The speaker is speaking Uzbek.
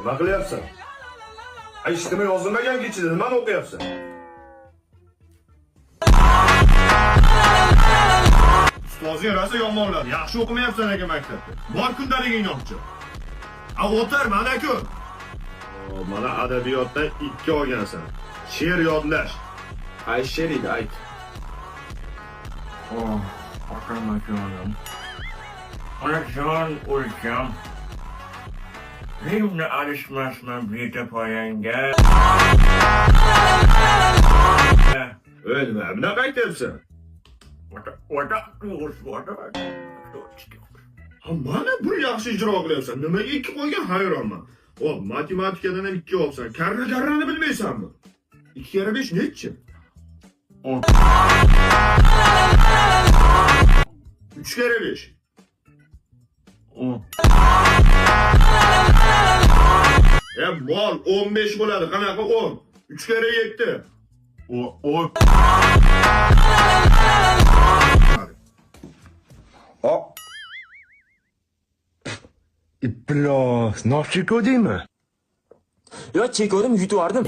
Nima qilyapsan? Ay, hech nima yozilmagan ichida, nimani o'qiyapsan? Ustozing rosa yomonladi. Yaxshi o'qimayapsan ekan maktabda. Bor kundaligingni olib chiq. A o'tir, mana ku. Mana adabiyotdan 2 olgansan. She'r yodlash. Qaysi she'r edi, ayt. Oh, akamajonim. Onajon o'lsam, Rimni alishmasman beta poyangga. Ey, nima bunaqa aytyapsan? Vata, vata, Ha, mana bir yaxshi ijro qilyapsan. Nimaga 2 qo'ygan hayronman. Hop, matematikadan ham 2 olsan. Karra karrani bilmaysanmi? 2 kara 5 nechi? 10. 3 kara 5. 10. E, mol 15 bo'ladi. Qanaqa 10? 3 kara 7. O, o. O. Iflos, nof chekuvdingmi? Yo, chekuvdim, yutib yubordim.